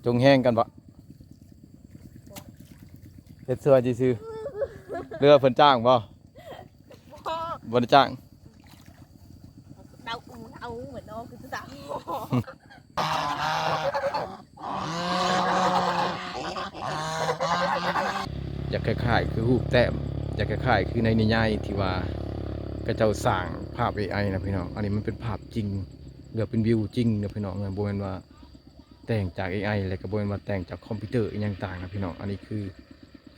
ຈົງແຮງກັນບໍ່? ເຮັດຊ່ວຍຊື່ໆ ຫຼືວ່າເພິ່ນຈ້າງບໍ່? ບໍ່ ບໍ່ໄດ້ຈ້າງ. ເດົາອູເອົາເໝືອນນ້ອງຄືສາວ ຢາກຄ້າຍໆຄືຮູບແຕ້ມ ຢາກຄ້າຍໆຄືໃນນິຍາຍທີ່ວ່າເຂົາເຈົ້າສ້າງພາບເອໄອນະພີ່ນ້ອງ. ອັນນີ້ມັນເປັນພາບຈິງ ຫຼືເປັນວິວຈິງນະພີ່ນ້ອງ ບໍ່ແມ່ນວ່າ ແຕ່ງຈາກເອໄອ ແລ້ວກໍບໍ່ແມ່ນວ່າແຕ່ງຈາກຄອມພິວເຕີອີ່ຫຍັງຕ່າງນະພີ່ນ້ອງ. ອັນນີ້ຄື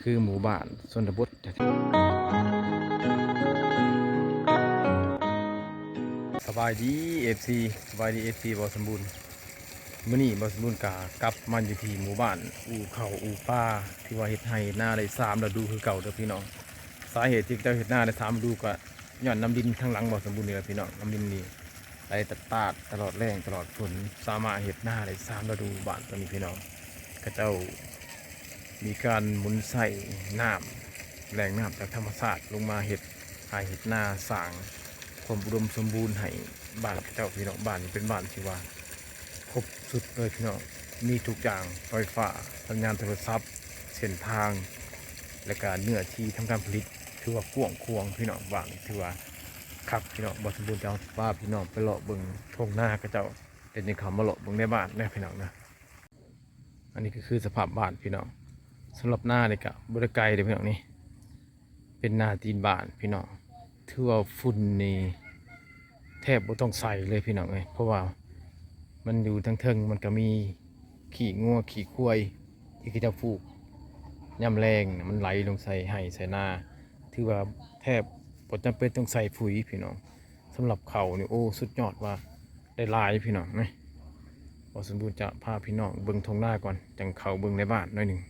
ຄືໝູ່ບ້ານຊົນນະບົດ. ສະບາຍດີເອັຟຊີ ສະບາຍດີເອັຟຊີ ບ່າວສົມບູນ. ມື້ນີ້ບ່າວສົມບູນກໍກັບມາຢູ່ທີ່ໝູ່ບ້ານອູ່ເຂົ້າອູ່ປາ ທີ່ວ່າເຮັດໄຮ່ເຮັດນາໄດ້ສາມລະດູຄືເກົ່າເດີພີ່ນ້ອງ. ສາເຫດທີ່ເຂົາເຈົ້າເຮັດນາໄດ້ສາມລະດູກໍ ຍ້ອນນ້ຳລິນທາງຫຼັງບ່າວສົມບູນນີ້ແຫຼະພີ່ນ້ອງ. ນ້ຳລິນນີ້ໄຫຼຕາດຕະຫຼອດແລ້ງຕະຫຼອດຝົນ ສາມາດເຮັດນາໄດ້ສາມລະດູບ້ານໂຕນີ້ພີ່ນ້ອງ. ເຂົາເຈົ້າມີການໝູນໃຊ້ນ້ຳ ແຫຼ່ງນ້ຳຈາກທຳມະຊາດລົງມາເຮັດໄຮ່ເຮັດນາ ສ້າງຄວາມອຸດົມສົມບູນໃຫ້ບ້ານເຂົາເຈົ້າພີ່ນ້ອງ. ບ້ານນີ້ເປັນບ້ານທີ່ວ່າຄົບສຸດເລີຍພີ່ນ້ອງ ມີທຸກຢ່າງ ໄຟຟ້າ ສັນຍານໂທລະສັບ ເສັ້ນທາງ ແລະກະເນື້ອທີ່ທຳການຜະລິດ ຖືວ່າກວ້າງຂວາງພີ່ນ້ອງ. ບ້ານນີ້ຖືວ່າຄັກພີ່ນ້ອງ. ບ່າວສົມບູນຈະພາພີ່ນ້ອງໄປເລາະເບິ່ງທົ່ງນາເຂົາເຈົ້າ ແລ້ວຈຶ່ງເຂົ້າມາເລາະເບິ່ງໃນບ້ານເດີພີ່ນ້ອງເດີ. ອັນນີ້ກໍຄືສະພາບບ້ານພີ່ນ້ອງ. ສຳລັບນານີ້ກະບໍ່ໄດ້ໄກເດີພີ່ນ້ອງ ນີ້ເປັນນາຕີນບ້ານພີ່ນ້ອງ. ຖືວ່າຝຸ່ນນີ້ແທບບໍ່ຕ້ອງໃສ່ເລີຍພີ່ນ້ອງເອີຍ ເພາະວ່າມັນຢູ່ທາງເທິງ ມັນກໍມີຂີ້ງົວຂີ້ຄວາຍ ທີ່ເຂົາເຈົ້າປູກຍາມແລ້ງນະ ມັນໄຫຼລົງໃສ່ໄຮ່ໃສ່ນາ. ຖືວ່າແທບບໍ່ຈຳເປັນຕ້ອງໃສ່ປຸ໋ຍພີ່ນ້ອງ. ສຳລັບເຂົ້ານີ້ ໂອ້ ສຸດຍອດວ່າ ໄດ້ຫຼາຍພີ່ນ້ອງນະ. ບ່າວສົມບູນຈະພາພີ່ນ້ອງເບິ່ງທົ່ງນາກ່ອນ ຈັ່ງເຂົ້າເບິ່ງໃນບ້ານໜ້ອຍໜຶ່ງ.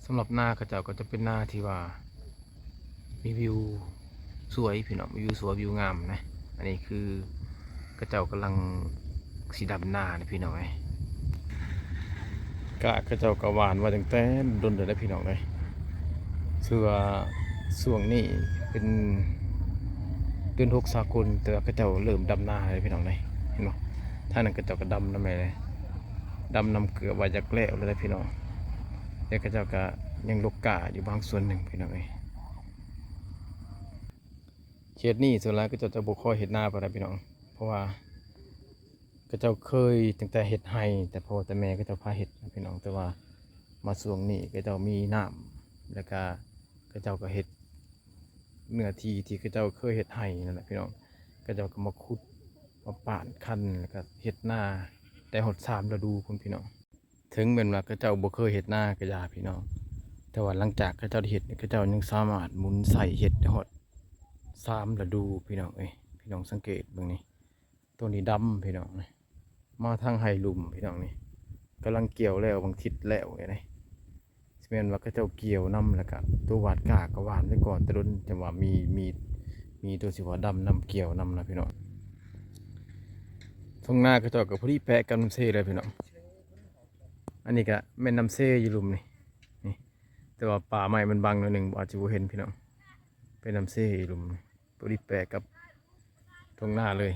ສຳລັບນາເຂົາເຈົ້າກໍຈະເປັນນາທີ່ວ່າມີວິວສວຍພີ່ນ້ອງ ວິວສວຍ ວິວງາມນະ. ອັນນີ້ຄືເຂົາເຈົ້າກຳລັງຊິດຳນານະພີ່ນ້ອງເອີຍ. ກະເຂົາເຈົ້າກໍຫວ່ານໄວ້ຕັ້ງແຕ່ດົນແລ້ວເດ້ພີ່ນ້ອງເອີຍ. ຖືວ່າຊ່ວງນີ້ເປັນເດືອນຫົກສາກົນ ແຕ່ວ່າເຂົາເຈົ້າເລີ່ມດຳນາແລ້ວພີ່ນ້ອງເອີຍ ເຫັນບໍ່? ທາງນັ້ນເຂົາເຈົ້າກໍດຳນຳແລ້ວ ດຳນຳເກືອບວ່າຢາກແລ້ວແລ້ວເດ້ພີ່ນ້ອງ. ແຕ່ເຂົາເຈົ້າກໍຍັງລົກກ້າຢູ່ບາງສ່ວນໜຶ່ງພີ່ນ້ອງເອີຍ. ເຂດນີ້ສ່ວນຫຼາຍເຂົາເຈົ້າຈະບໍ່ຄ່ອຍເຮັດນາປານໃດພີ່ນ້ອງ ເພາະວ່າ ເຂົາເຈົ້າເຄີຍຕັ້ງແຕ່ເຮັດໄຮ່ ແຕ່ພໍ່ແຕ່ແມ່ເຂົາເຈົ້າພາເຮັດນະພີ່ນ້ອງ. ແຕ່ວ່າມາຊ່ວງນີ້ເຂົາເຈົ້າມີນ້ຳ ແລ້ວກະເຂົາເຈົ້າກໍເຮັດເນື້ອທີ່ທີ່ເຂົາເຈົ້າເຄີຍເຮັດໄຮ່ນັ້ນແຫຼະພີ່ນ້ອງ. ເຂົາເຈົ້າກໍມາຂຸດ ມາປານຄັນ ແລ້ວກະເຮັດນາໄດ້ຮອດສາມລະດູພຸ້ນພີ່ນ້ອງ. ເຖິງແມ່ນວ່າເຂົາເຈົ້າບໍ່ເຄີຍເຮັດນາກໍຢ່າພີ່ນ້ອງ ແຕ່ວ່າຫຼັງຈາກເຂົາເຈົ້າໄດ້ເຮັດ ເຂົາເຈົ້າຍັງສາມາດໝູນໃຊ້ເຮັດໄດ້ຮອດສາມລະດູພີ່ນ້ອງເອີຍ. ພີ່ນ້ອງສັງເກດເບິ່ງນີ້ ໂຕນີ້ດຳພີ່ນ້ອງ ມາທາງໄຮ່ລຸ່ມພີ່ນ້ອງນີ້ ກຳລັງກ່ຽວແລ້ວ ຫວ່າງທິດແລ້ວນີ້ ຊິແມ່ນວ່າເຂົາເຈົ້າກ່ຽວນຳ ແລ້ວກະໂຕຫວ່ານກ້າກໍຫວ່ານໄວ້ກ່ອນແຕ່ດົນ ຈັ່ງວ່າມີ ມີ ມີໂຕຊິວ່າດຳນຳກ່ຽວນຳນະພີ່ນ້ອງ. ທົ່ງນາເຂົາເຈົ້າກໍພໍດີແປະກັບນ້ຳເຊເລີຍພີ່ນ້ອງ. ອັນນີ້ກະແມ່ນນ້ຳເຊຢູ່ລຸ່ມນີ້ ນີ້ ແຕ່ວ່າປ່າໄມ້ມັນບັງໜ້ອຍໜຶ່ງ ອາດຈະບໍ່ເຫັນພີ່ນ້ອງ. ເປັນນ້ຳເຊຢູ່ລຸ່ມນີ້ ພໍດີແປະກັບທົ່ງນາເລີຍ.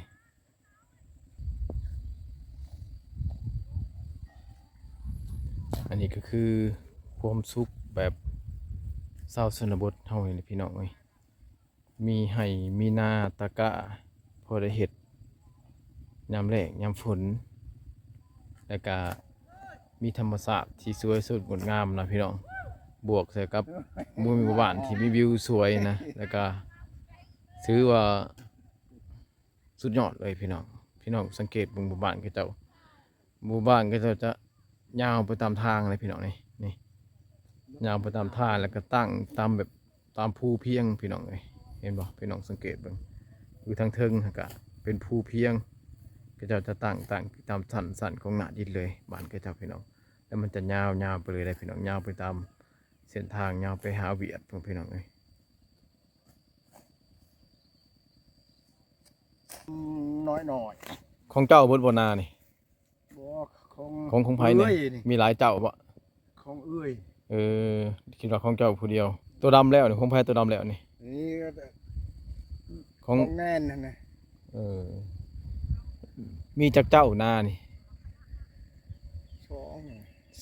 ອັນນີ້ກໍຄືຄວາມສຸກແບບຊາວຊົນນະບົດເຮົານີ້ແຫຼະພີ່ນ້ອງເອີຍ. ມີໄຮ່ມີນາຕາກ້າ ພໍໄດ້ເຮັດຍາມແລ້ງຍາມຝົນ ແລ້ວກະມີທຳມະຊາດທີ່ສວຍສົດງົດງາມນະພີ່ນ້ອງ. ບວກໃສ່ກັບໝູ່ບ້ານທີ່ມີວິວສວຍນະ ແລ້ວກະຖືວ່າ ສຸດຍອດເລີຍພີ່ນ້ອງ. ພີ່ນ້ອງສັງເກດເບິ່ງໝູ່ບ້ານເຂົາເຈົ້າ ໝູ່ບ້ານເຂົາເຈົ້າຈະຍາວໄປຕາມທາງເລີຍພີ່ນ້ອງ ນີ້ ນີ້ ຍາວໄປຕາມທາງ ແລ້ວກໍຕັ້ງຕາມແບບ ຕາມພູພຽງພີ່ນ້ອງເອີຍ ເຫັນບໍ່? ພີ່ນ້ອງສັງເກດເບິ່ງ ຢູ່ທາງເທິງຫັ້ນກະເປັນພູພຽງ ເຂົາເຈົ້າຈະຕັ້ງ ຕັ້ງຕາມຊັ້ນ ຊັ້ນຂອງໜ້າດິນເລີຍ ບ້ານເຂົາເຈົ້າພີ່ນ້ອງ. ແລ້ວມັນຈະຍາວ ຍາວໄປເລີຍເດ້ພີ່ນ້ອງ ຍາວໄປຕາມເສັ້ນທາງ ຍາວໄປຫາຫວຽດພຸ້ນພີ່ນ້ອງເອີຍ. ນ້ອຍໆ ຂອງເຈົ້າເບິດບໍ່ນານີ້? ບໍ່ ຂອງ ຂອງ ຂອງໃຜນີ້? ເອື້ອຍນີ້ ມີຫຼາຍເຈົ້າບໍ່? ຂອງເອື້ອຍ. ເອີ ຄິດວ່າຂອງເຈົ້າຜູ້ດຽວ. ໂຕດຳແລ້ວນີ້ ຂອງໃຜໂຕດຳແລ້ວນີ້? ນີ້ກໍ ຂອງ ຂອງແນນຫັ້ນນະ. ເອີ ມີຈັກເຈົ້ານານີ້? ສອງ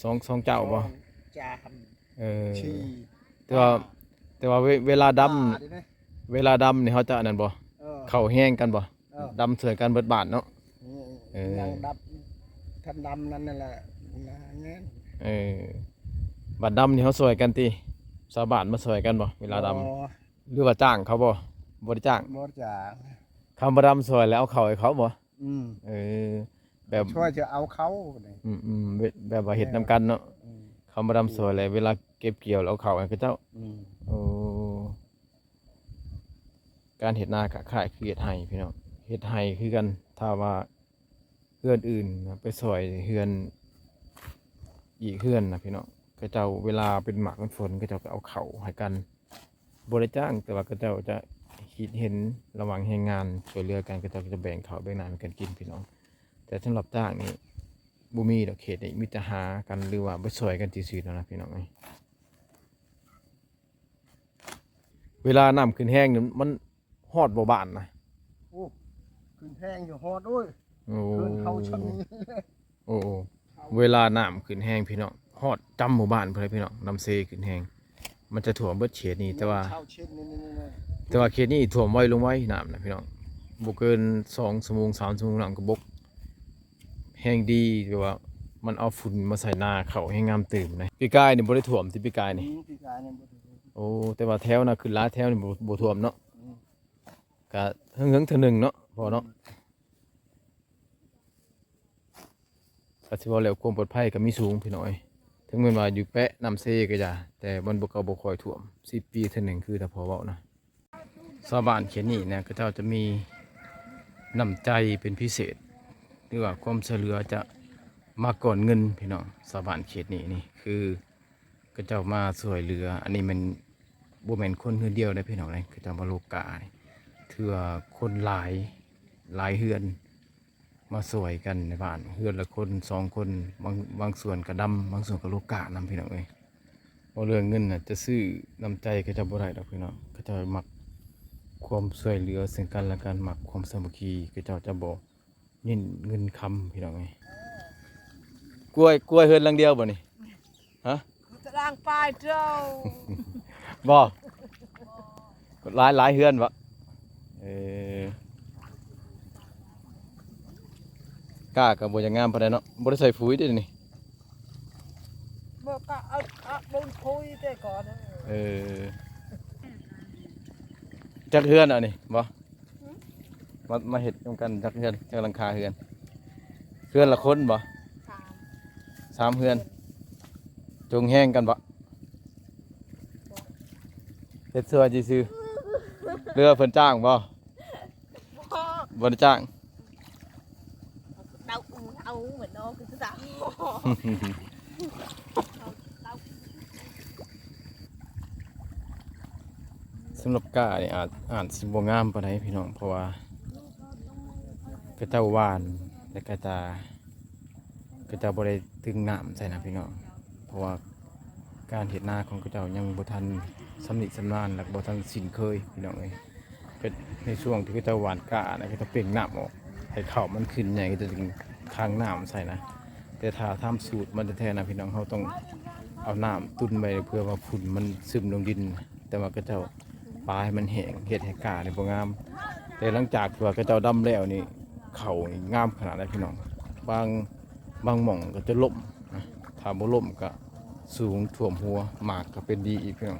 ສອງ ສອງເຈົ້າບໍ່? ສອງຈາມ ເອີ ສີ່ ແຕ່ວ່າ ຫ້າ ແຕ່ວ່າເວ ເວລາດຳ ຫ້າເດ້ນະ ເວລາດຳນີ້ເຮົາຈະອັນນັ້ນບໍ່? ເອີ ເຂົ້າແຮງກັນບໍ່? ເອີ ດຳຊ່ວຍກັນເບິດບ້ານເນາະ. ເອີ ເອີ ຍັງດຳ ທັນດຳນັ້ນ ນັ້ນແຫຼະ ນາແມ່ນ ເອີ ບາດດຳນີ້ເຮົາຊ່ວຍກັນຕິ? ຊາວບ້ານມາຊ່ວຍກັນບໍ່ເວລາດຳ? ບໍ່ ຫຼືວ່າຈ້າງເຂົາບໍ່? ບໍ່ໄດ້ຈ້າງ ບໍ່ໄດ້ຈ້າງ. ຄຳວ່າດຳຊ່ວຍແລ້ວເອົາເຂົ້າໃຫ້ເຂົາບໍ່? ອືມ ເອີ ແບບ ຊ່ວຍຈະເອົາເຂົ້ານີ້ ອືມໆ ແບບ ແບບວ່າເຮັດນຳກັນເນາະ. ເອີ ອືມ ຄຳວ່າດຳຊ່ວຍແລ້ວເວລາເກັບກ່ຽວແລ້ວເອົາເຂົ້າໃຫ້ເຂົາເຈົ້າ. ອືມ ໂອ້ ການເຮັດນາກະຄ້າຍຄືເຮັດໄຮ່ພີ່ນ້ອງ ເຮັດໄຮ່ຄືກັນ. ຖ້າວ່າເຮືອນອື່ນນະ ໄປຊ່ອຍເຮືອນ ອີກເຮືອນນະພີ່ນ້ອງ ເຂົາເຈົ້າເວລາເປັນໝາກເປັນຝົນ ເຂົາເຈົ້າກໍເອົາເຂົ້າໃຫ້ກັນ ບໍ່ໄດ້ຈ້າງ ແຕ່ວ່າເຂົາເຈົ້າຈະຄິດເຫັນລະຫວ່າງແຮງງານ ຊ່ວຍເຫຼືອກັນ ເຂົາເຈົ້າກໍຈະແບ່ງເຂົ້າແບ່ງນ້ຳໃຫ້ກັນກິນພີ່ນ້ອງ. ແຕ່ສຳລັບຈ້າງນີ້ບໍ່ມີດອກ ເຂດນີ້ມີແຕ່ຫາກັນ ຫຼືວ່າໄປຊ່ອຍກັນຊື່ໆ ເທົ່ານັ້ນພີ່ນ້ອງເອີຍ. ເວລານ້ຳຂຶ້ນແຮງນີ້ມັນຮອດບໍ່ບ້ານນະ? ໂອ້ ຂຶ້ນແຮງຢູ່ ຮອດ ໂອ້ຍ ໂອ້ ເຮືອນເຮົາຊ່ຳນີ້. ໂອ້ ເວລານ້ຳຂຶ້ນແຮງພີ່ນ້ອງ ຮອດຈຳໝູ່ບ້ານພຸ້ນແຫຼະພີ່ນ້ອງ. ນ້ຳເຊຂຶ້ນແຮງ ມັນຈະຖ້ວມເບິດເຂດນີ້ ແຕ່ວ່າ ແຕ່ວ່າເຂດນີ້ຖ້ວມໄວລົງໄວ ນ້ຳນະພີ່ນ້ອງ ບໍ່ເກີນສອງຊົ່ວໂມງ ສາມຊົ່ວໂມງ ນ້ຳກໍບົກ. ແຮງດີ ແຕ່ວ່າມັນເອົາຝຸ່ນມາໃສ່ນາເຂົ້າແຮງງາມຕື່ມນະ. ປີກາຍນີ້ບໍ່ໄດ້ຖ້ວມຕິ ປີກາຍນີ້? ອືມ ປີກາຍນີ້ບໍ່ໄດ້ຖ້ວມ. ໂອ້ ແຕ່ວ່າແຖວນະ ຂຶ້ນຫຼາຍແຖວນີ້ບໍ່ ບໍ່ຖ້ວມເນາະ. ອືມ ກະເຖິງໆ ເທື່ອໜຶ່ງເນາະ ພໍ່ເນາະ. ອືມ ກະຊິເວົ້າແລ້ວ ຄວາມປອດໄພກະມີສູງພີ່ນ້ອງເອີຍ. ເຖິງແມ່ນວ່າຢູ່ແປະນ້ຳເຊກໍຢ່າ ແຕ່ມັນບໍ່ ກໍບໍ່ຄ່ອຍຖ້ວມ ສິບປີເທື່ອໜຶ່ງ ຄືຖ້າພໍ່ເວົ້ານະ. ຊາວບ້ານເຂດນີ້ນະ ເຂົາເຈົ້າຈະມີນ້ຳໃຈເປັນພິເສດ ຫຼືວ່າຄວາມຊ່ວຍເຫຼືອຈະມາກ່ອນເງິນພີ່ນ້ອງ. ຊາວບ້ານເຂດນີ້ນີ້ຄື ເຂົາເຈົ້າມາຊ່ວຍເຫຼືອ ອັນນີ້ແມ່ນ ບໍ່ແມ່ນຄົນເຮືອນດຽວເດ້ພີ່ນ້ອງເອີຍ ເຂົາເຈົ້າມາໂລການີ້ ຖືວ່າຄົນຫຼາຍ ຫຼາຍເຮືອນມາຊ່ວຍກັນໃນບ້ານ ເຮືອນລະຄົນສອງຄົນ ບາງ ບາງສ່ວນກະດຳ ບາງສ່ວນກະໂລການຳພີ່ນ້ອງເອີຍ. ເວົ້າເລື່ອງເງິນນະ ຈະຊື້ນ້ຳໃຈເຂົາເຈົ້າບໍ່ໄດ້ດອກພີ່ນ້ອງ ເຂົາເຈົ້າມັກຄວາມຊ່ວຍເຫຼືອເຊິ່ງກັນແລະກັນ ມັກຄວາມສາມັກຄີ ເຂົາເຈົ້າຈະບໍ່ ເນັ້ນເງິນຄຳພີ່ນ້ອງເອີຍ. ກ້ວຍ ກ້ວຍເຮືອນຫຼັງດຽວບໍ່ນີ້? ຮະ? ຕາລາງປາຍເຈົ້າ ບໍ່ ຫຼາຍ ຫຼາຍເຮືອນບໍ່? ເອີ ກ້າກໍບໍ່ຢາກງາມປານໃດເນາະ ບໍ່ໄດ້ໃສ່ຝຸ່ນເດ້ນີ້. ບໍ່ ກໍເອົາ ເອົາບຸນຄຸຍແຕ່ກ່ອນ. ເອີ ຈັກເຮືອນອັນນີ້ບໍ່? ມາ ມາເຮັດນຳກັນຈັກເຮືອນ ຈັກຫຼັງຄາເຮືອນ? ເຮືອນລະຄົນບໍ່? ສາມ ສາມເຮືອນ. ຈົງແຮງກັນບໍ່? ເຮັດຊ່ວຍຊື່ໆ ຫຼືວ່າເພິ່ນຈ້າງບໍ່? ບໍ່ ບໍ່ໄດ້ຈ້າງ. ເອົາ ເອົາເໝືອນນ້ອງຄືສາວ ສຳລັບກ້ານີ້ອາດ ອາດຊິບໍ່ງາມປານໃດພີ່ນ້ອງ ເພາະວ່າເຂົາເຈົ້າຫວ່ານ ແລະກະຈະ ເຂົາເຈົ້າບໍ່ໄດ້ຕຶງນ້ຳໃສ່ນະພີ່ນ້ອງ ເພາະວ່າການເຮັດນາຂອງເຂົາເຈົ້າຍັງບໍ່ທັນຊຳນິຊຳນານ ແລະບໍ່ທັນຊິນເຄີຍພີ່ນ້ອງເອີຍ. ເປັນໃນຊ່ວງທີ່ເຂົາເຈົ້າຫວ່ານກ້ານະ ເຂົາເຈົ້າເປັ່ງນ້ຳອອກ ໃຫ້ເຂົ້າມັນຂຶ້ນໃຫຍ່ ເຂົາເຈົ້າຈຶ່ງຂັງນ້ຳໃສ່ນະ. ແຕ່ຖ້າຕາມສູດມັນແທ້ໆນະພີ່ນ້ອງ ເຮົາຕ້ອງເອົານ້ຳຕຸນໄວ້ເພື່ອວ່າຝຸ່ນມັນຊຶມລົງດິນ ແຕ່ວ່າເຂົາເຈົ້າປາໃຫ້ມັນແຫ້ງ ເຮັດໃຫ້ກ້ານີ້ບໍ່ງາມ. ແຕ່ຫຼັງຈາກທີ່ວ່າເຂົາເຈົ້າດຳແລ້ວນີ້ ເຂົ້ານີ້ງາມຂະໜາດໃດພີ່ນ້ອງ ບາງ ບາງໝ່ອງກໍຈະລົ້ມນະ ຖ້າບໍ່ລົ້ມກໍສູງຖ້ວມຫົວ ໝາກກໍເປັນດີອີກພີ່ນ້ອງ.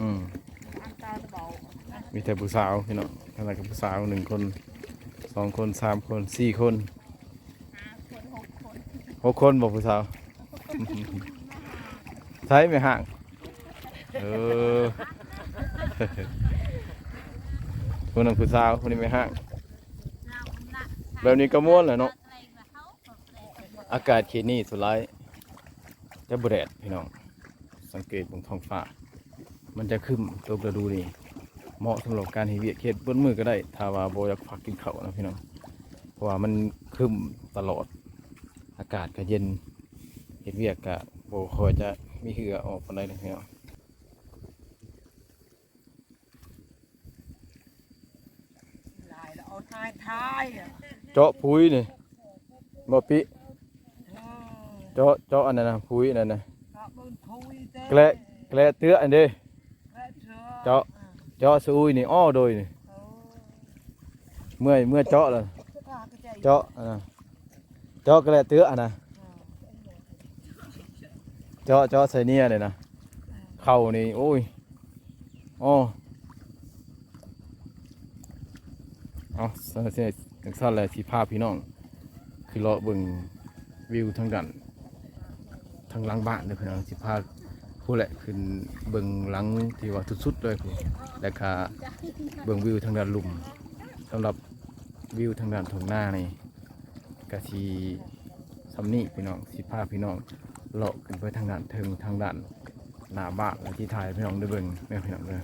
ອືມ ມີແຕ່ຜູ້ສາວພີ່ນ້ອງ ທາງນັ້ນກໍຜູ້ສາວໜຶ່ງຄົນ ສອງຄົນ ສາມຄົນ ສີ່ຄົນ ຫົກຄົນບໍ່ຜູ້ສາວ? ໃສແມ່ຮ້າງ? ເອີ ຜູ້ນັ້ນຜູ້ສາວ ຜູ້ນີ້ແມ່ຮ້າງ. ແບບນີ້ກໍມ່ວນແຫຼະເນາະ. ອາກາດເຂດນີ້ສ່ວນຫຼາຍຈະບໍ່ແດດພີ່ນ້ອງ ສັງເກດເບິ່ງທ້ອງຟ້າ ມັນຈະຄຶ້ມ. ຕົກລະດູນີ້ເໝາະສຳລັບການເຮັດວຽກ ເຮັດເບິດມື້ກໍໄດ້ ຖ້າວ່າບໍ່ຢາກພັກກິນເຂົ້ານະພີ່ນ້ອງ ເພາະວ່າມັນຄຶ້ມຕະຫຼອດ ອາກາດກໍເຢັນ ເຮັດວຽກກໍບໍ່ຄ່ອຍຈະມີເຫື່ອອອກປານໃດເດ້ພີ່ນ້ອງ. ຫຼາຍແລ້ວເອົາຖ່າຍ ຖ່າຍອະ ເຈາະຜຸຍນີ້ບໍ່ປິ? ອືມ ເຈາະ ເຈາະ ເຈາະອັນນັ້ນນະ ຜຸຍອັນນັ້ນນະ ກະເບິ່ງຜຸຍເດ້ ແກະ ແກະເຕືອອັນເດ້ ແກະເທື່ອ ເຈາະ ເຈາະສະອຸຍນີ້ ອໍ້ໂດຍນີ້ ໂອ້ ເມື່ອຍ ເມື່ອຍເຈາະລະ ເຈາະອັນນັ້ນ ເຈາະກະແລະເຕືອຫັ້ນນະ ເຈາະ ເຈາະໃສ່ເນຍນີ້ນະ ເຂົ້ານີ້ ໂອ້ຍ ອໍ້ ເອົາ ຊັ້ນແຫຼະ ຊິພາພີ່ນ້ອງຂຶ້ນເລາະເບິ່ງວິວທາງດ້ານ ທາງຫຼັງບ້ານເດີພີ່ນ້ອງ ຊິພາ ພຸ້ນແຫຼະ ຂຶ້ນເບິ່ງຫຼັງທີ່ວ່າສຸດໆເລີຍພຸ້ນ ແລ້ວກະເບິ່ງວິວທາງດ້ານລຸ່ມ ສຳລັບວິວທາງດ້ານທົ່ງນານີ້ ກະຊິສ່ຳນີ້ພີ່ນ້ອງ ຊິພາພີ່ນ້ອງເລາະຂຶ້ນໄປທາງດ້ານເທິງ ທາງດ້ານໜ້າບ້ານ ແລ້ວຊິຖ່າຍໃຫ້ພີ່ນ້ອງໄດ້ເບິ່ງເດີພີ່ນ້ອງເດີ.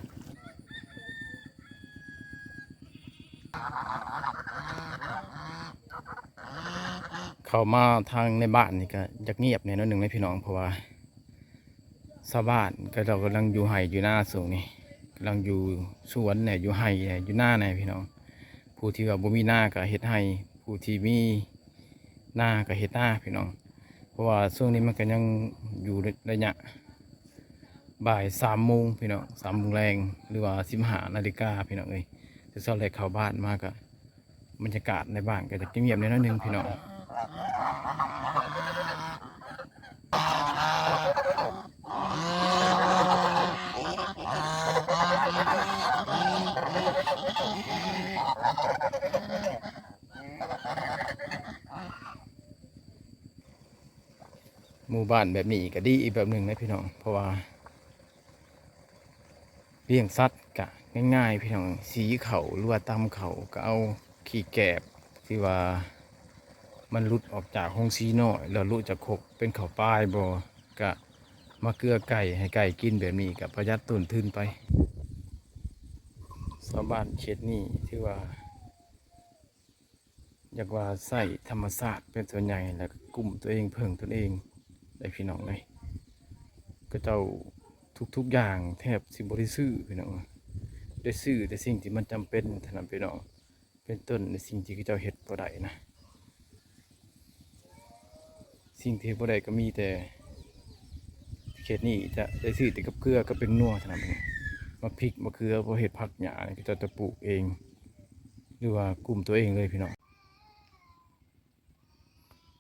ເຂົ້າມາທາງໃນບ້ານນີ້ກະຢາກງຽບແດ່ໜ້ອຍໜຶ່ງເດ້ພີ່ນ້ອງ ເພາະວ່າຊາວບ້ານເຂົາເຈົ້າກຳລັງຢູ່ໄຮ່ຢູ່ນາຊ່ວງນີ້ ກຳລັງຢູ່ສວນແດ່ ຢູ່ໄຮ່ແດ່ ຢູ່ນາແດ່ພີ່ນ້ອງ ຜູ້ທີ່ວ່າບໍ່ມີນາກະເຮັດໄຮ່ ຜູ້ທີ່ມີນາກະເຮັດນາພີ່ນ້ອງ ເພາະວ່າຊ່ວງນີ້ມັນກະຍັງຢູ່ໄລຍະບ່າຍສາມໂມງພີ່ນ້ອງ ສາມໂມງແລງ ຫຼືວ່າສິບຫ້ານາລິກາພີ່ນ້ອງເອີຍ ແຕ່ເຊົ້າແລະເຂົ້າບ້ານມາກະ ບັນຍາກາດໃນບ້ານກໍຈະງຽບແດ່ໜ້ອຍໜຶ່ງພີ່ນ້ອງ ໝູ່ບ້ານແບບນີ້ກໍດີອີກແບບໜຶ່ງນະພີ່ນ້ອງ ເພາະວ່າ ລ້ຽງສັດກະງ່າຍໆ ພີ່ນ້ອງ ສີເຂົ້າ ຫຼືວ່າຕຳເຂົ້າ ກະເອົາຂີ້ແກບທີ່ວ່າມັນຫຼຸດອອກຈາກໂຮງສີນ້ອຍ ແລ້ວຫຼຸດຈາກຄົກເປັນເຂົ້າປາຍບໍ່ ກະມາເກືອໄກ່ໃຫ້ໄກ່ກິນ ແບບນີ້ກະປະຢັດຕົ້ນທຶນໄປ. ຊາວບ້ານເຂດນີ້ຖືວ່າ ຢາກວ່າໃຊ້ທຳມະຊາດເປັນສ່ວນໃຫຍ່ ແລ້ວກໍກຸ້ມຕົວເອງ ເພິ່ງຕົນເອງໄດ້ພີ່ນ້ອງເອີຍ ເຂົາເຈົ້າທຸກໆຢ່າງແທບຊິບໍ່ໄດ້ຊື້ພີ່ນ້ອງ ໄດ້ຊື້ແຕ່ສິ່ງທີ່ມັນຈຳເປັນເທົ່ານັ້ນພີ່ນ້ອງ ເປັນຕົ້ນໃນສິ່ງທີ່ເຂົາເຈົ້າເຮັດບໍ່ໄດ້ນະ ສິ່ງທີ່ເຮັດບໍ່ໄດ້ກໍມີແຕ່ ເຂດນີ້ຈະໄດ້ຊື້ແຕ່ກັບເກືອກັບແປ້ງນົວເທົ່ານັ້ນ ໝາກພິກ ໝາກເຂືອ ບໍ່ເຮັດຜັກຫຍ້າ ເຂົາເຈົ້າຈະປູກເອງ ຫຼືວ່າກຸ້ມຕົວເອງເລີຍພີ່ນ້ອງ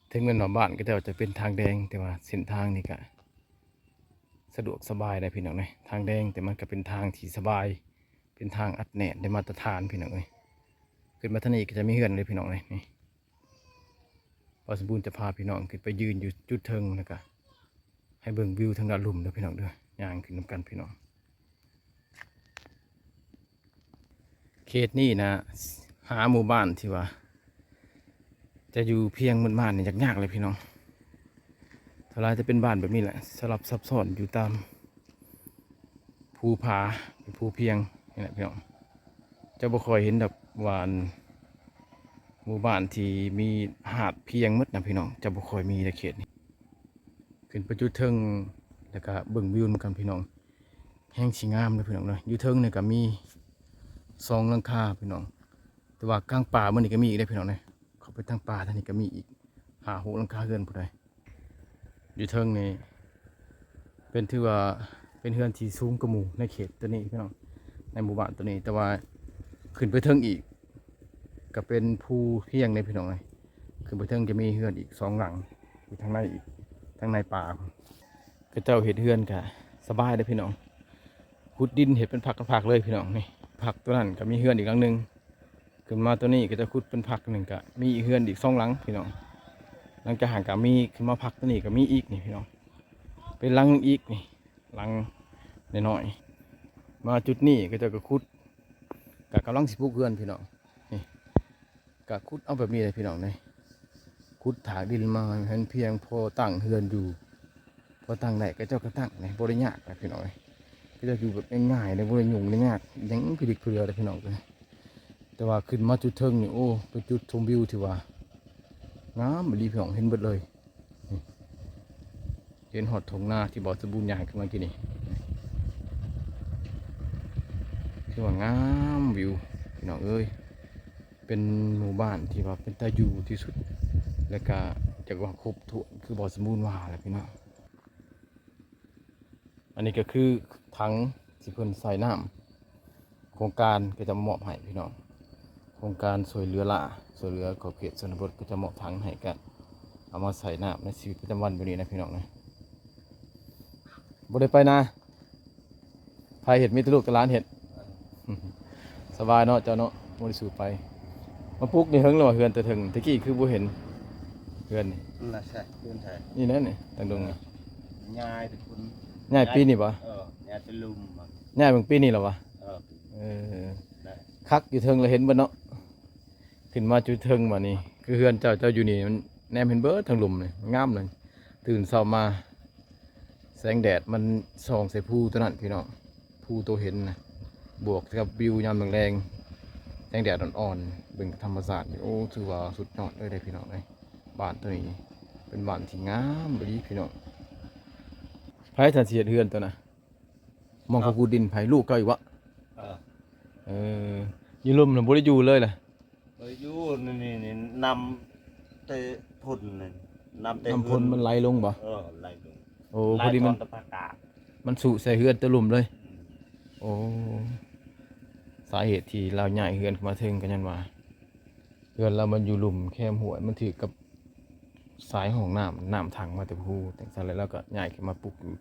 ເຖິງແມ່ນວ່າບ້ານເຂົາເຈົ້າຈະເປັນທາງແດງ ແຕ່ວ່າເສັ້ນທາງນີ້ກະສະດວກສະບາຍໄດ໋ພີ່ນ້ອງເອີຍ ທາງແດງ ແຕ່ມັນກະເປັນທາງທີ່ສະບາຍ ເປັນທາງອັດແໜ້ນ ໄດ້ມາດຕະຖານພີ່ນ້ອງເອີຍ ຂຶ້ນມາທາງນີ້ກະຈະມີເຮືອນເລີຍພີ່ນ້ອງເອີຍ ນີ້ ບ່າວສົມບູນຈະພາພີ່ນ້ອງຂຶ້ນໄປຢືນຢູ່ຈຸດເທິງ ແລ້ວກະໃຫ້ເບິ່ງວິວທາງດ້ານລຸ່ມເດີພີ່ນ້ອງເດີ ຍ່າງຂຶ້ນນຳກັນພີ່ນ້ອງ ເຂດນີ້ນະ ຫາໝູ່ບ້ານທີ່ວ່າຈະຢູ່ພຽງມືດມາດນີ້ຍາກໆເລີຍພີ່ນ້ອງ ສ່ວນຫຼາຍຈະເປັນບ້ານແບບນີ້ແຫຼະ ສະຫຼັບຊັບຊ້ອນຢູ່ຕາມພູຜາ ເປັນພູພຽງນີ້ແຫຼະພີ່ນ້ອງ ຈະບໍ່ຄ່ອຍເຫັນດອກວ່າ ໝູ່ບ້ານທີ່ມີຫາດພຽງໝົດນະພີ່ນ້ອງ ຈະບໍ່ຄ່ອຍມີໃນເຂດນີ້ ຂຶ້ນໄປຈຸດເທິງ ແລ້ວກະເບິ່ງວິວນຳກັນພີ່ນ້ອງ ແຮງຊິງາມເດີພີ່ນ້ອງເດີ ຢູ່ເທິງນີ້ກະມີສອງຫຼັງຄາພີ່ນ້ອງ ແຕ່ວ່າກາງປ່າມື້ນີ້ກະມີອີກເດີພີ່ນ້ອງເດີ ເຂົ້າໄປທາງປ່າທາງນີ້ກະມີອີກຫ້າຫົກຫຼັງຄາເຮືອນພຸ້ນໃດ ຢູ່ເທິງນີ້ເປັນ ຖືວ່າເປັນເຮືອນທີ່ສູງກວ່າໝູ່ໃນເຂດໂຕນີ້ພີ່ນ້ອງ ໃນໝູ່ບ້ານໂຕນີ້ ແຕ່ວ່າຂຶ້ນໄປເທິງອີກ ກະເປັນພູພຽງເດ້ພີ່ນ້ອງເອີຍ ຂຶ້ນໄປເທິງຈະມີເຮືອນອີກສອງຫຼັງ ຢູ່ທາງໃນອີກ ທາງໃນປ່າ ເຂົາເຈົ້າເຮັດເຮືອນກະສະບາຍເດ້ພີ່ນ້ອງ ຂຸດດິນເຮັດເປັນພັກເປັນພັກເລີຍພີ່ນ້ອງ ນີ້ພັກໂຕນັ້ນກະມີເຮືອນອີກຫຼັງໜຶ່ງ ຂຶ້ນມາໂຕນີ້ເຂົາເຈົ້າຂຸດເປັນພັກໜຶ່ງກະມີເຮືອນອີກສອງຫຼັງພີ່ນ້ອງ ຫຼັງຈາກຫັ້ນກະມີ ຂຶ້ນມາພັກໂຕນີ້ກະມີອີກນີ້ພີ່ນ້ອງ ເປັນຫຼັງໜຶ່ງອີກນີ້ ຫຼັງນ້ອຍໆ ມາຈຸດນີ້ເຂົາເຈົ້າກະຂຸດ ກະກຳລັງຊິປຸກເຮືອນພີ່ນ້ອງ ນີ້ ກະຂຸດເອົາແບບນີ້ເລີຍພີ່ນ້ອງເອີຍ ຂຸດຖາກດິນມາໃຫ້ມັນພຽງພໍຕັ້ງເຮືອນຢູ່ ພໍຕັ້ງໄດ້ເຂົາເຈົ້າກະຕັ້ງນີ້ ບໍ່ໄດ້ຍາກນະພີ່ນ້ອງເອີຍ ເຂົາເຈົ້າຢູ່ແບບງ່າຍໆເດ້ ບໍ່ໄດ້ຫຍຸ້ງໄດ້ຍາກຫຍັງພິລຶກພິເຫຼືອເດ້ພີ່ນ້ອງເອີຍ ແຕ່ວ່າຂຶ້ນມາຈຸດເທິງນີ້ ໂອ້ ເປັນຈຸດຊົມວິວທີ່ວ່າງາມອີ່ຫຼີພີ່ນ້ອງ ເຫັນເບິດເລີຍ ເຫັນຮອດທົ່ງນາທີ່ບ່າວສົມບູນຍ່າງຂຶ້ນມາກີ້ນີ້ ຖືວ່າງາມວິວພີ່ນ້ອງເອີຍ ເປັນໝູ່ບ້ານທີ່ວ່າເປັນຕາຢູ່ທີ່ສຸດ ແລ້ວກະ ຈັກວ່າຄົບຖ້ວນຄືບໍ່ສົມບູນວ່າແຫຼະພີ່ນ້ອງ. ອັນນີ້ກໍຄືຖັງທີ່ເພິ່ນໃສ່ນ້ຳ ໂຄງການກໍຈະມາມອບໃຫ້ພີ່ນ້ອງ, ໂຄງການຊ່ວຍເຫຼືອຫຼ້າ ຊ່ວຍເຫຼືອຂອບເຂດຊົນນະບົດ ກໍຈະມອບຖັງໃຫ້ ກໍເອົາມາໃສ່ນ້ຳໃນຊີວິດປະຈຳວັນແບບນີ້ນະພີ່ນ້ອງນະ. ບໍ່ໄດ້ໄປນາ ໃຜເຮັດ? ມີແຕ່ລູກແຕ່ຫຼານເຮັດ. ສະບາຍເນາະເຈົ້າເນາະ ບໍ່ໄດ້ສູ່ໄປ. ມາປຸກນີ້ເຖິງແລ້ວວ່າເຮືອນແຕ່ເທິງ ແຕ່ກີ້ຄືບໍ່ເຫັນເຮືອນນີ້. ນັ້ນແຫຼະ ເຮືອນໃຜ? ນີ້ແຫຼະນີ້ ທາງດົງນີ້. ຍ້າຍແຕ່ພຸ້ນ ຍ້າຍປີນີ້ບໍ່? ເອີ ຍ້າຍແຕ່ລຸ່ມ. ຍ້າຍເບິ່ງປີນີ້ແລ້ວຫວາ? ເອີ ເອີ ຄັກຢູ່ເທິງລະເຫັນເບິດເນາະ. ຂຶ້ນມາຈຸດເທິງບາດນີ້ ຄືເຮືອນເຈົ້າ ເຈົ້າຢູ່ນີ້ ມັນແນມເຫັນເບິດທັງລຸ່ມນີ້ ງາມເລີຍ. ຕື່ນເຊົ້າມາ ແສງແດດມັນສ່ອງໃສ່ພູໂຕນັ້ນພີ່ນ້ອງ, ພູໂຕເຫັນນະ ບວກກັບວິວຍາມແລງໆ ແສງແດດອ່ອນໆ ເບິ່ງທຳມະຊາດນີ້ ໂອ້ ຖືວ່າສຸດຍອດເລີຍເດ້ພີ່ນ້ອງເອີຍ. ບ້ານໂຕນີ້ເປັນບ້ານທີ່ງາມອີ່ຫຼີພີ່ນ້ອງ. ໃຜທ່ານຊິເຮັດເຮືອນໂຕນະ? ໝ່ອງເຂົາຂຸດດິນໃຜ? ລູກເຈົ້າອີກບໍ? ເອີ ເອີ ຢູ່ລຸ່ມນະບໍ່ໄດ້ຢູ່ເລີຍລະ? ເອີ ຢູ່ນີ້ ນີ້ ນີ້ ນ້ຳແຕ່ພົ້ນນີ້ ນ້ຳແຕ່ ນ້ຳພົ້ນມັນໄຫຼລົງບໍ? ເອີ ໄຫຼລົງ. ໂອ້ ໄຫຼ ພໍດີມັນ ຕອນຕະພາກາ ມັນຊຸໃສ່ເຮືອນແຕ່ລຸ່ມເລີຍ. ອືມ ໂອ້ ສາເຫດທີ່ລາວຍ້າຍເຮືອນເຂົ້າມາເທິງກໍຍ້ອນວ່າ ເຮືອນລາວມັນຢູ່ລຸ່ມແຄມຫ້ວຍ ມັນຖືກກັບສາຍຫ້ອງນ້ຳ ນ້ຳຖັງມາແຕ່ພູ. ຈັ່ງຊັ້ນແລ້ວລາວກໍຍ້າຍຂຶ້ນມາປຸກຢູ່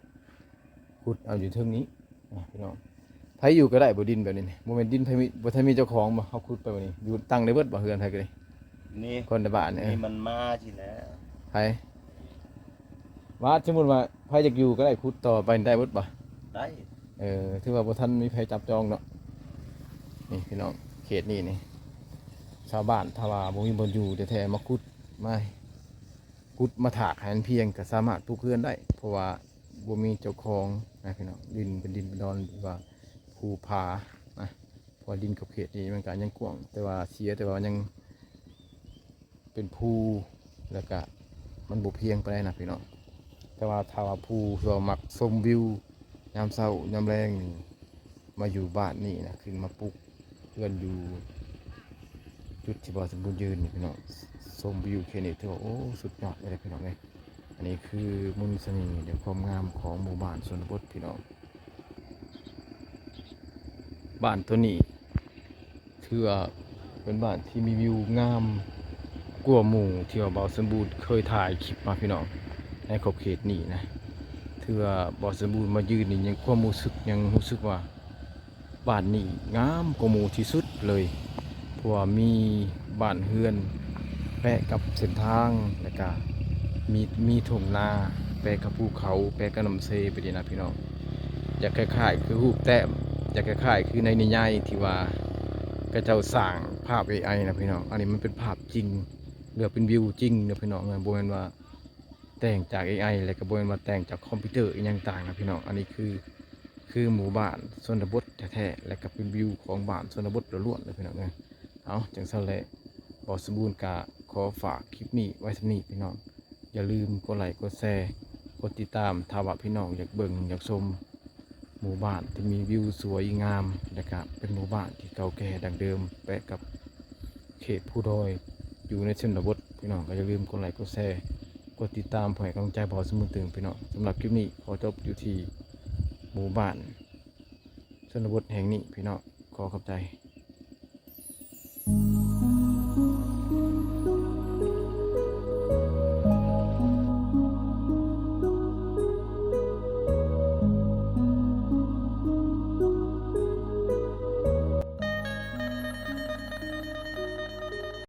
ຂຸດເອົາຢູ່ເທິງນີ້ນະພີ່ນ້ອງ. ໃຜຢູ່ກໍໄດ້ບໍ່ ດິນແບບນີ້ນີ້? ບໍ່ແມ່ນດິນໃຜມີ ບໍ່ທັນມີເຈົ້າຂອງບໍ? ເຮົາຂຸດໄປບາດນີ້ ຢູ່ຕັ້ງໄດ້ເບິດບໍ ເຮືອນໃຜກໍໄດ້? ນີ້ ຄົນໃນບ້ານນີ້ ເອີ ນີ້ມັນມາຊີ້ນະ. ໃຜ? ວ່າສົມມຸດວ່າໃຜຢາກຢູ່ກໍໄດ້ ຂຸດຕໍ່ໄປໄດ້ເບິດບໍ? ໄດ້. ເອີ ຖືວ່າບໍ່ທັນມີໃຜຈັບຈອງເນາະ. ນີ້ພີ່ນ້ອງ ເຂດນີ້ນີ້ ຊາວບ້ານຖ້າວ່າບໍ່ມີບ່ອນຢູ່ແທ້ໆ ມາຂຸດ ມາຂຸດມາຖາກໃຫ້ມັນພຽງ ກໍສາມາດປຸກເຮືອນໄດ້ ເພາະວ່າບໍ່ມີເຈົ້າຂອງນະພີ່ນ້ອງ. ດິນເປັນດິນເປັນດອນ ຫຼືວ່າພູຜານະ ເພາະວ່າດິນຂອບເຂດນີ້ມັນກໍຍັງກວ້າງ ແຕ່ວ່າເສຍ ແຕ່ວ່າຍັງ ເປັນພູ ແລ້ວກະມັນບໍ່ພຽງປານໃດນະພີ່ນ້ອງ. ແຕ່ວ່າຖ້າວ່າຜູ້ທີ່ວ່າມັກຊົມວິວຍາມເຊົ້າຍາມແລງນີ້ ມາຢູ່ບ້ານນີ້ນະ ຂຶ້ນມາປຸກເຮືອນຢູ່ຈຸດທີ່ບ່າວສົມບູນຢືນນີ້ພີ່ນ້ອງ, ຊົມວິວແຄ່ນີ້ຖືວ່າ ໂອ້ ສຸດຍອດເລີຍພີ່ນ້ອງເອີຍ. ອັນນີ້ຄືມົນສະເໜ່ ແລະ ຄວາມງາມຂອງໝູ່ບ້ານຊົນນະບົດພີ່ນ້ອງ. ບ້ານໂຕນີ້ຖືວ່າເປັນບ້ານທີ່ມີວິວງາມກວ່າໝູ່ທີ່ວ່າບ່າວສົມບູນເຄີຍຖ່າຍຄລິບມາພີ່ນ້ອງ, ໃນຂອບເຂດນີ້ນະ. ຖືວ່າບ່າວສົມບູນມາຢືນນີ້ຍັງ ຄວາມຮູ້ສຶກ ຍັງຮູ້ສຶກວ່າ ບ້ານນີ້ງາມກວ່າໝູ່ທີ່ສຸດເລີຍ ເພາະວ່າມີບ້ານເຮືອນແປະກັບເສັ້ນທາງ ແລ້ວກະມີ ມີທົ່ງນາແປະກັບພູເຂົາ ແປະກັບນ້ຳເຊໄປນີ້ນະພີ່ນ້ອງ. ຢາກຄ້າຍໆຄືຮູບແຕ້ມ ຢາກຄ້າຍໆຄືໃນນິຍາຍທີ່ວ່າເຂົາເຈົ້າສ້າງພາບເອໄອນະພີ່ນ້ອງ. ອັນນີ້ມັນເປັນພາບຈິງ ຫຼືວ່າເປັນວິວຈິງນະພີ່ນ້ອງ, ບໍ່ແມ່ນວ່າແຕ່ງຈາກເອໄອ ແລ້ວກະບໍ່ແມ່ນວ່າແຕ່ງຈາກຄອມພິວເຕີອີ່ຫຍັງຕ່າງນະພີ່ນ້ອງ. ອັນນີ້ຄື ຄືໝູ່ບ້ານຊົນນະບົດແທ້ໆ ແລະກະເປັນວິວຂອງບ້ານຊົນນະບົດລ້ວນໆເລີຍພີ່ນ້ອງເອີຍ. ເອົາ ຈັ່ງຊັ້ນແຫຼະ ບ່າວສົມບູນກະຂໍຝາກຄລິບນີ້ໄວ້ສ່ຳນີ້ພີ່ນ້ອງ. ຢ່າລືມກົດໄລກົດແຊ ກົດຕິດຕາມ ຖ້າວ່າພີ່ນ້ອງຢາກເບິ່ງຢາກຊົມໝູ່ບ້ານທີ່ມີວິວສວຍງາມ ແລະກະເປັນໝູ່ບ້ານທີ່ເກົ່າແກ່ດັ້ງເດີມ ແປະກັບເຂດພູດອຍ ຢູ່ໃນຊົນນະບົດ. ພີ່ນ້ອງກໍຢ່າລືມກົດໄລກົດແຊ ກົດຕິດຕາມ ເພື່ອໃຫ້ກຳລັງໃຈບ່າວສົມບູນຕື່ມພີ່ນ້ອງ. ສຳລັບຄລິບນີ້ຂໍຈົບຢູ່ທີ່ໝູ່ບ້ານຊົນນະບົດແຫ່ງນີ້ພີ່ນ້ອງ, ຂໍຂອບໃຈ.